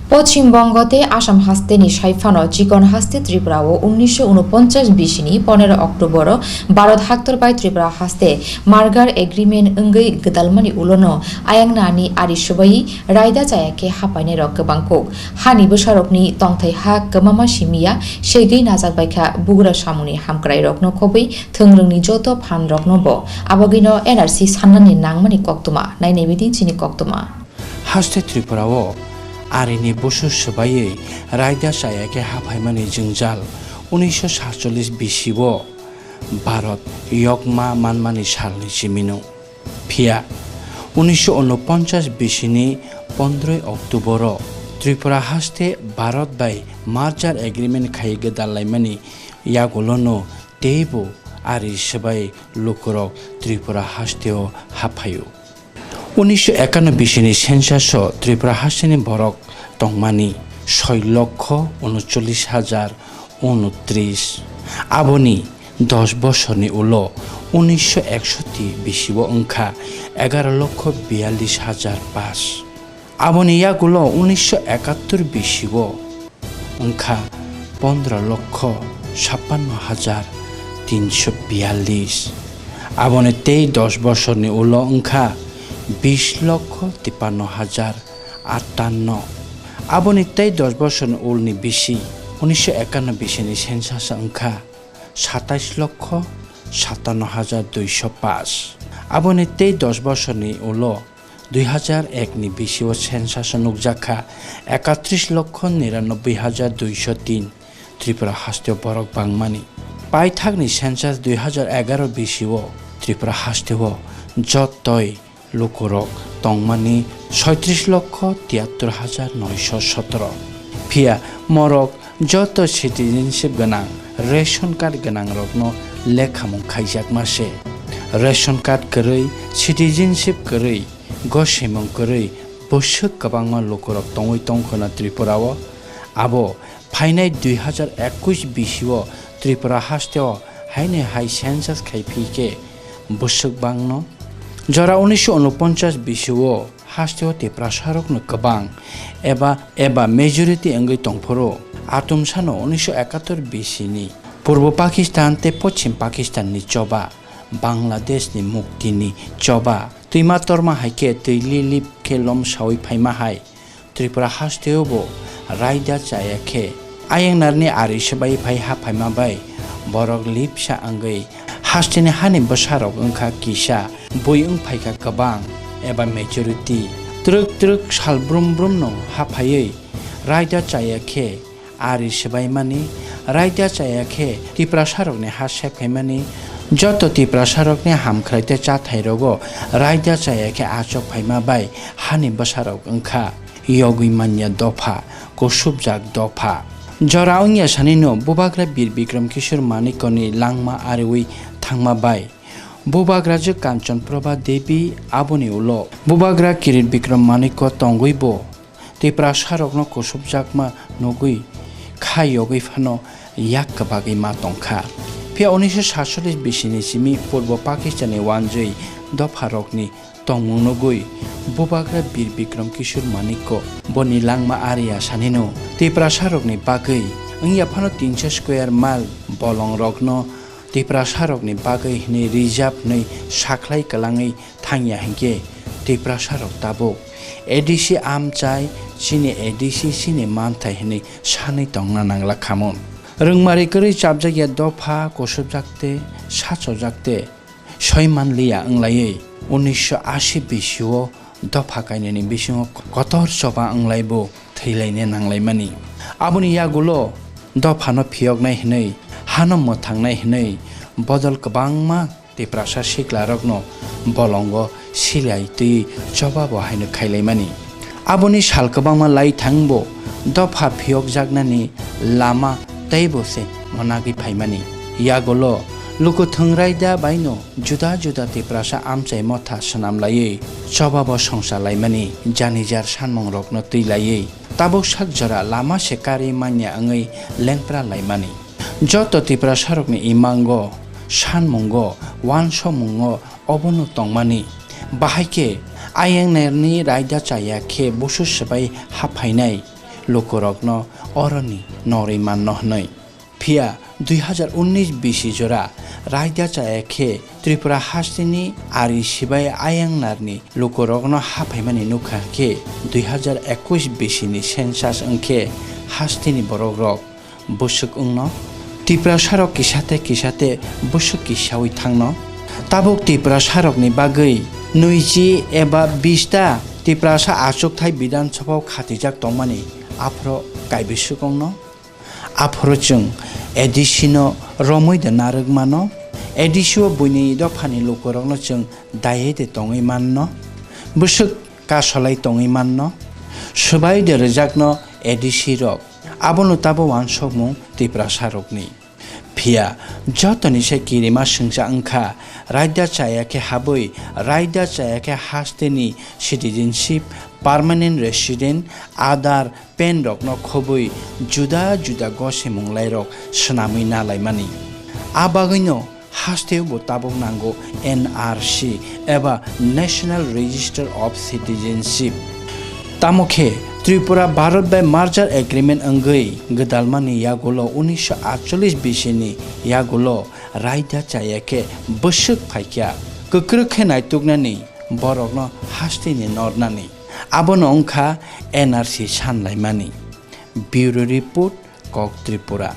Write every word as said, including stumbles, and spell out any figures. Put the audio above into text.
Poschim Bongo tei Assam hasteni saiphano chikon haste Tripura o unnisho unoponchas bisini ponero October o Bharat haktor bai Tripura haste merger agreement wngwi gwdalmani ulono ayang nani ari swbai raida chaya khe haphainairok kwbang kuk. Hani bwsarokni tongthai ha kwmama simiya segwi najak baikha bugra samungni hamkrairokno khobwi thwngrwngni joto phanrokno bo. Abagwino N R C sannani nangmani koktwma. Nainai bidi chini koktwma. Haste Tripura o arini busu swbaiwi raida chaya khe haphaimani jwngjal unnisho satchollish bisi o Bharat yokma manmani salni simino. Phiya unnisho unoponchas bisini pondroi October o Tripura haste Bharat bai merger agreement khai gwdal laimani yagulono teibo ari swbai lukurok Tripura hasteo haphaio. Unnisho ekanno bisini census o Tripura hasteni borok tongmani soi lokho unochollish hajar unotris. Aboni dos bosorni ulo unnisho eksoti bisio wngkha egaro lokho biyallish hajar pash. Aboni yagulo unnisho ekattor bisio wngkha pondro lokho sappanno hajar tinsho biyallish. Aboni tei dos bosorni ulo wngkha bis lokho tippanno hajar attanno. Aboni tei dos bosorni ulni bisi, unnisho ekanno bisini census wngkha satais lokho satanno hajar duisho pash. Aboni tei dos bosorni ulo dui hajar ek ni bisio census o nukjakha ekatris lokho niranobboi hajar duisho tin Tripura hasteo borok bangmani. Paithakni census dui hajar egaro bisio Tripura hasteo jottoi lukurok tongmani soitris lokho tiyattor hajar noisho sotoro. Phiya morok joto citizenship gwnang, ration card gwnangrokno lekhamung khaijakma se. Ration card kwrwi, citizenship kwrwi, gosimung kwrwi bwswk kwbangma lukurok tongwi tongkhono Tripura o. Abo phainai dui hajar ekush bisio Tripura hasteo haino hai census khai phi khe bwswk bangno. Jora unnisho unoponchas bisio hasteo Tiprasarokno kwbang eba, eba majority wngwi tongphuru. Atumsano unnisho ekattor bisini Purbo Pakistan tei Poschim Pakistanni choba, Bangladeshni muktini choba, twima torma hai khe twi lip lip khe lomsaui phaima hai. Tripura hasteo bo raida chaya khe, ayangnarni ari swbai phai ha phaima bai borok lipsa wngwi hasteni hani bwsarok wngkha kisa, bui wng phaikha kwbang eba majority. Twrwk twrwk sal brum brumno ha phaiwi raida chaya khe, ari swbaimani, raida chaya khe Tiprasarokni ha sep khaimani, joto Tiprasarokni hamkrai tei chathairokgo raida chaya khe achok phaima bai hani bwsarok wngkha yogwi manya dopha, kusubjak dopha. Jora wngya sanino Bubagra Bir Bikram Kishore Manikyani langma ariwi thangma bai Bubagrajwk Kanchan Prabha Devi aboni ulo Bubagra Kirit Bikram Manikya tongwibo Tiprasarokno kusubjakma nugwi kha yogwi phano yak kwbagwi ma tongkha. Phiya unnisho satchollish bisini simi Purbo Pakistanni wanjwi dopharokni tongmung nugwi Bubagra Bir Bikram Kishore Manikya boni langma ariya sanino Tiprasarokni bagwi wngya phano tinso square mile bolongrokno Tiprasarokni bagwi hwnwi reserve hwnwi sakhlai kwlangwi thangya hinkhe Tiprasarok tabuk A D C amchai, chini A D C chini manthai hwnwi sanwi tongna nangla khamun. Rwngmari kwrwi chapjakya dopha kusubjakte, sachojakte, soi manliya wnglaiwi unnisho ashi bisio dopha kainwini bisingo kotor choba wnglaibo thwilaina nanglaimani. Aboni yagulo dophano phiyoknai hwnwi, hano mwthangnai hwnwi bodol kwbangma Tiprasa siklarokno bolongo silai twi chobabo haino khailaimani. Aboni sal kwbangma lai thangbo dopha phiyokjaknani lama teibo se mwnagwi phaimani. Yagulo lukuthwng raida baino juda juda Tiprasa amchai motha swnamlaiwi chobabo songchalaimani, janijar sanmungrokno twilaiwi tabuk sak jora lama se karwi manya wngwi lengpra laimani. Joto Tiprasarokni imango, sanmungo, uansomungo obono tongmani. Bahai khe ayangnerni raida chaya khe busu swbai haphainai. lukurokno oroni norwi manno hwnwi. Phiya dui hazar unnish bisi jora raida chaya khe Tripura hasteni ari sibai ayang narni lukurokno haphaimani nukha khe dui hazar ekush bisini census wngkhe hasteni borokrok bwswk wngno? Tiprasarok kisa tei kisa tei bwswk kisaui thangno? Tabuk Tiprasarokni bagwi nwichi eba bista Tiprasa achukthai Bidhan Sabhao khatijak tongmani aphuru kaibiswk wngno? Aphuru chwng A D C no romwi de narwk mano? A D C o buini dophani lukurokno chwng dayai de tongwi manno? Bwswk kasolai tongwi manno? Swbai de rwjakno A D C rok? Abono tabo uansukmung Tiprasarokni. Phiya jotoni se kirima swngcha wngkha, raida chaya khe habwi, raida chaya khe hasteni citizenship, permanent resident, Aadhaar, PAN rokno khobwi juda juda gosimung lairok swnamwi nalaimani. A bagwino hasteo bo tabuk nango N R C eba National Register of Citizenship. Tamo khe Tripura Bharat bai merger agreement wngwi gwdalmani yagulo unisho atchollish bisini yagulo raida chaya khe bwswk phaikha kwkrwk khe naituknani borokno hasteni nornani. Abono wngkha N R C sanlaimani. Bureau Report, Kok Tripura.